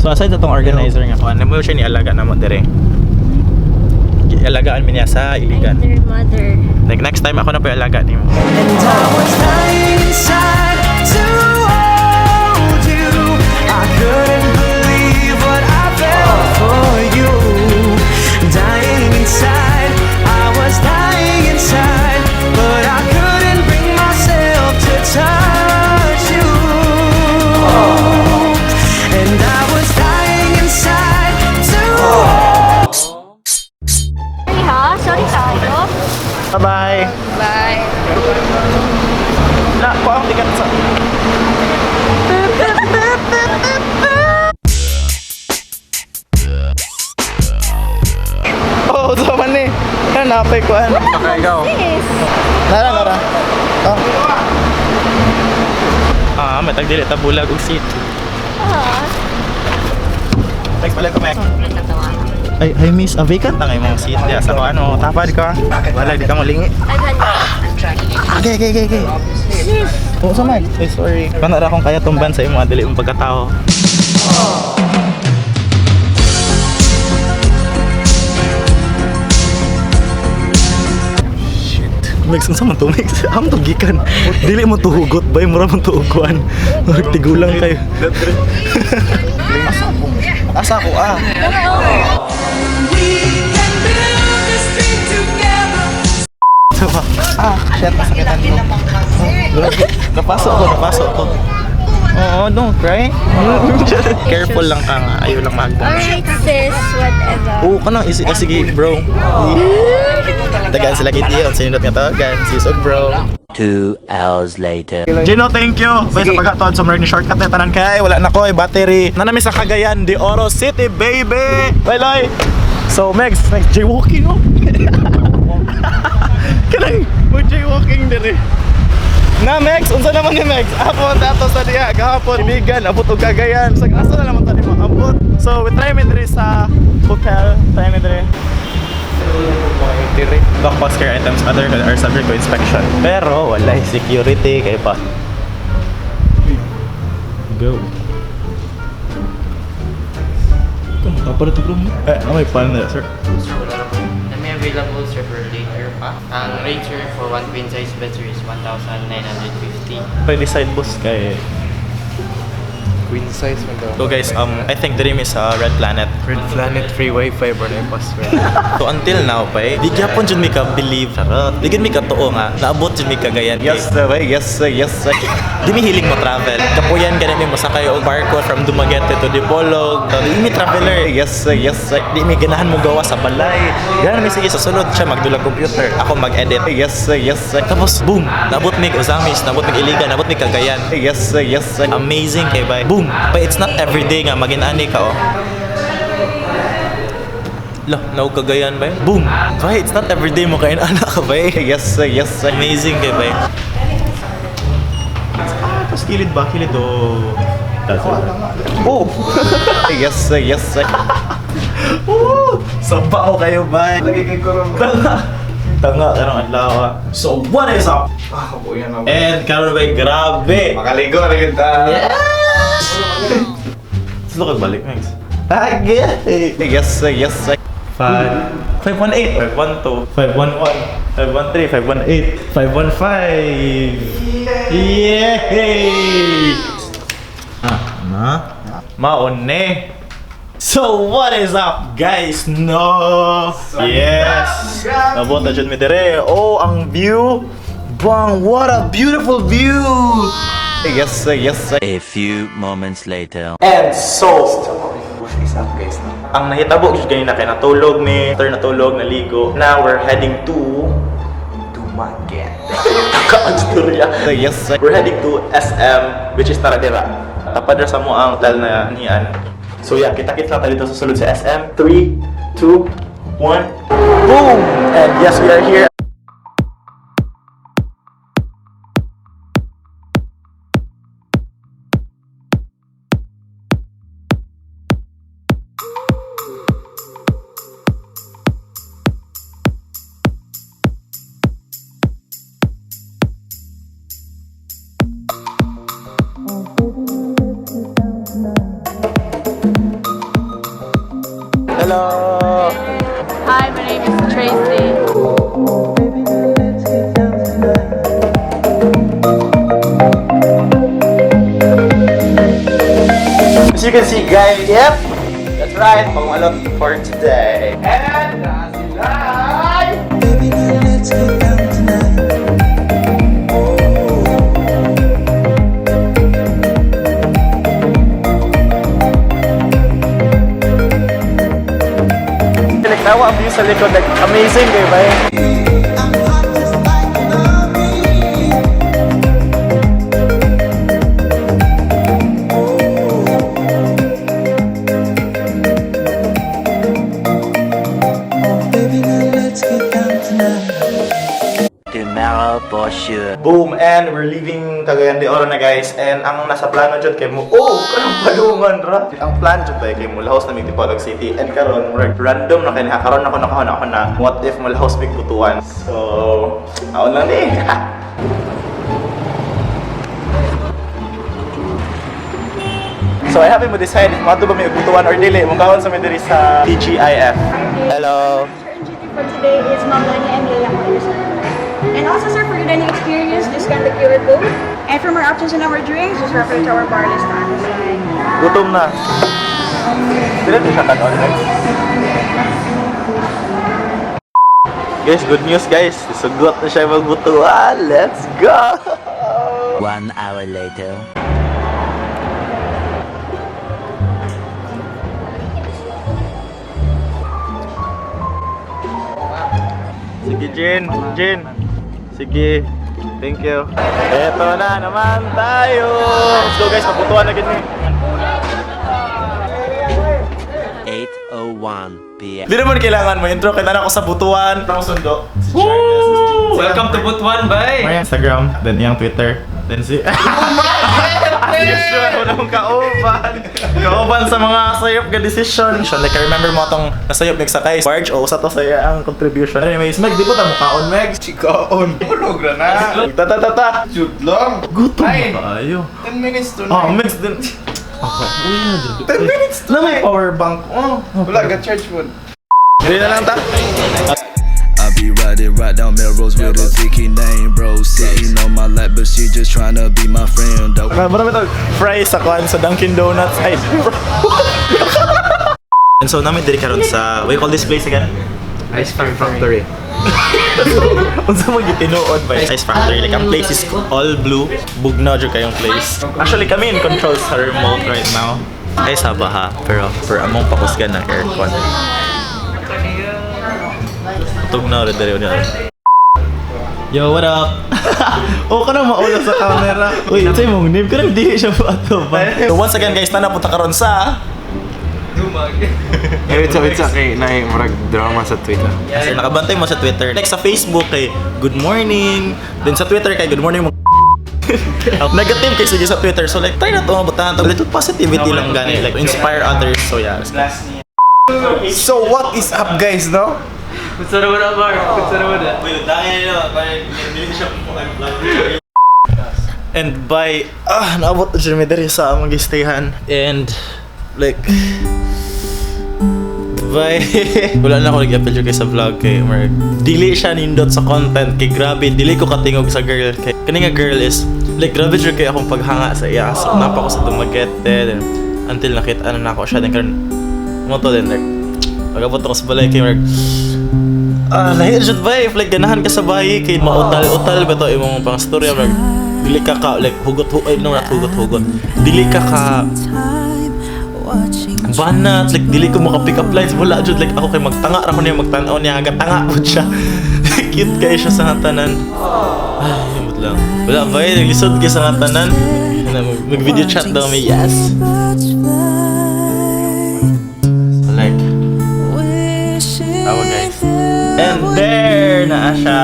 So aside sa tong organizer nga kuan, namo siya ni alaga namo dire. Alagaan mi niya sa Iligan. I'm their mother. Like next time ako na po yung alaga nimo. And I was dying inside to hold you. I couldn't believe what I felt for you. Dying inside, I was dying inside, but I couldn't bring myself to touch you. And I was dying inside to Sorry ha, sorry tayo. Bye-bye. Bye. La, ko ang ticket sa. Oh, sa man ni. Ano napay ko ano? Ikaw. Sis. Nara, nara. Oh. Ah, may tagdili ta bulag og seat. Ah. Thanks pala ko, Mek. Ay, hi miss, ah, vacant ang imong seat diya sa ano, tapad ka. Wala di ka molingi. Okay. Oo, sa mic. Ay, sorry. Panara akong kaya tumban sa imo, dili mong pagkatao. Mix, unsa man to, Mix? Am to gikan. Dili mo tuhugot bay, mura man tuhuguan. Murag tigulang kayo. Asa ko ah. Diba? Ah, shit, masakitan ko. Oh, grabe. Napasok ko, napasok ko. Oo, don't cry. Careful lang ka nga. Ayaw lang magbong. Alright sis, whatever. Oo, ka na. Ah, sige, bro. Tagaan sila kay Tion. Sinindot nga tawagan. Sis og bro. 2 hours later. Gino, thank you. Bye sa pagkatuan sa ni shortcut na tanan kay. Wala na ko, eh, battery. Nanami sa Cagayan de Oro City, baby. Bye, Loy. So, Megs, Megs, jaywalking, oh. Kanang, mag-jaywalking dire. Na, Megs, unsa naman ni Megs? Apo, tato sa diya, gahapon, Iligan, abot og Cagayan. Sa asa na naman tani mo, abot. So, we try mi diri sa hotel, try mi diri. Back box care items other than are subject to inspection. Pero wala security kay pa. Go. Tapos ito bro. Eh, ano may pan na, sir? Sir, wala na po. Na may available sir for later pa. Ang rate sir for one queen size bed sir is 1,950. Pwede side boss kay. Queen size man daw. So guys, I think the dream is Red Planet. Red Planet free wifi bro na yung password. So until now pa eh, di gyapon jud mi ka believe charot. Di gyud mi ka tuo nga naabot jud mi Cagayan. Yes sir, bay. Yes sir, yes sir. Di mi hiling mo travel. Kapuyan gani mi mosakay og barko from Dumaguete to Dipolog. So, di mi traveler. Yes sir, yes sir. Di mi ganahan mo gawa sa balay. Ganahan mi sige sa sulod siya magdulag computer. Ako mag-edit. Yes sir, yes sir. Tapos boom, naabot mig Ozamis, naabot mig Iligan, naabot mig Cagayan. Yes sir, yes sir. Amazing kay bay. Boom. But it's not everyday nga magin-ani ka oh. Lah, naog Cagayan bay. Boom. Bay, it's not everyday mo kain anak ka bay. Yes sir, yes sir. Amazing kay bay. Ah, tapos kilid ba? Kilid oh. Oh! Yes sir, yes sir. Woo! Sabaw kayo bay. Lagi kay kurong. Tanga. Tanga karong adlaw. Ah. So what is up? Ah, kabuyan na. And karon bay grabe. Makaligo na gyud ta. Slow kag balik, Max. Agay. Yes sir, yes sir. 5 518 512 511 513 518 515. Yay! Ah, na? Maone. So what is up, guys? No! Yes! Nabot na dyan mi dire. Oh, ang view! Bang, what a beautiful view! Yes sir, yes sir. A few moments later. And so, What is up guys? No? ang nahitabo jud ganina kay natulog mi, after natulog naligo. Now we're heading to Dumaguete. Kaanstoria. Yes sir. We're heading to SM, which is Taradera. Tapad ra sa mo ang hotel na nian. So yeah, kita-kits lang tayo dito sa sulod sa SM. 3, 2, 1, boom! And yes, we are here. Hello! Hi, my name is Tracy. As you can see, guys, yep, that's right, pangalot for today. And nasi Baby, now let's get down tonight. Like, nawa ang view sa likod, like, amazing, eh, ba? I'm hot just like an oven. Oh, baby, now let's get down tonight. Tomorrow for sure. Boom! And we're leaving Cagayan de Oro na, guys. And ang nasa plano dyan kay mo, oh, kanang palungan ra. Ang plan dyan tayo kay mo, lahos na mig Dipolog City. And karon murag random na kay karon ako nakahon ako na, what if malahos mig Butuan? So, aon lang ni. So I have mo decide if mato ba may Butuan or dili. Mungkaon sa mi diri sa TGIF. Hello. Sir, in duty for today is Ma'am Lani and Leia Corazon. And also, sir, for your dining experience, just scan the QR code. And for more options on our drinks, just refer to our bar list on the side. Gutom na. Dili na siya kanon, guys. Guys, good news, guys. Sugot na siya magbutuan. Let's go! 1 hour later. Sige, Jin. Jin. Sige. Thank you. Eto na naman tayo. Let's go, guys. Magbutuan na ganyan. 8:01 p.m. Hindi naman kailangan mo intro. Kailangan ako sa Butuan. Ang sundo. Si Charles. Welcome to Butuan, bay! My Instagram, then iyang Twitter, then si... As usual, wala akong kauban. Kauban sa mga sayop nga decision. Like, I remember mo atong nasayop nagsakay. Barge, o usa to sa iya ang contribution. Anyways, Meg, di ba ta mukaon, Meg? Chikaon. Tulog na na. Ta ta ta ta. Shoot lang. Gutom na Nine. kaayo. 10 minutes to Oh, 9. Megs din. Ako, uy na dyan. 10 minutes to Na may power bank. Oh. Wala, ga-charge mo. Dili na lang ta. I be riding right down Melrose with a Vicky name, bro. Sitting on my lap, but she just tryna be my friend, though. Marami tawag fries sa kwan sa Dunkin Donuts. Ay, And so namin diri karon sa, what you call this place again? Ice Factory. Unsa man gitinuod ba Ice Factory? Like ang place is all blue. Bugnaw jud kayong place. Actually kami in control sa remote right now. Ay saba ha, pero for among pakusgan ng aircon. Tugnaw rin diri niya. Yo, what up? oh, kana maula sa camera. Uy, ito yung mong name. Kanang di siya pa ato ba? So once again guys, tana punta karon sa Eh, it's okay. Na murag drama sa Twitter. Kasi nakabantay mo sa Twitter. Like sa Facebook kay good morning. Then sa Twitter kay good morning mo. Negative kay sige sa Twitter. So like try na to mabutahan to. Little positivity lang gani like inspire others. So yeah. Let's go. So what is up, guys, no? Kutsa na wala, Mark. Kutsa na wala. Wait, dahil na siya And by naabot na siya mi diri sa among gistayhan. And like bye. Wala na ako nag-appeal kay sa vlog kay Mark. Dili siya nindot sa content kay grabe dili ko katingog sa girl kay kani nga girl is like grabe jud kay akong paghanga sa iya. So napa ko sa Dumaguete then until nakita na nako siya then karon mo to then like pag-abot ako sa balay kay Mark. Lahi jud ba if like ganahan ka sa bahay kay mautal-utal ba to imong pang storya Mark. Dili ka ka like hugot hugot no not hugot hugot. Dili ka ka banat like dili ko maka pick up lines, wala jud, like ako kay magtanga ra ko niya, magtan-aw niya gatanga pud siya. Cute kay siya sa nga tanan. Ay, himot lang, wala ba eh, naglisod kay sa nga tanan. Ano, mag video chat daw mi, yes, like awa guys, and there naa siya.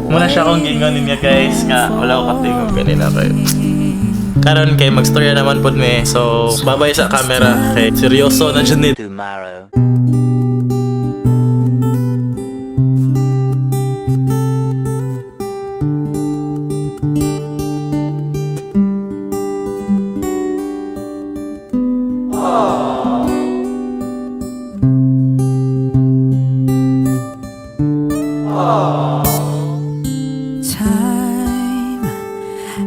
Muna siya akong gingon niya guys nga wala ko katingog kanina kay karon kay magstorya naman pod me, so babay sa camera kay seryoso na jud ni. Tomorrow. Time,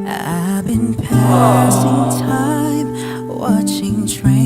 I've been passing time watching.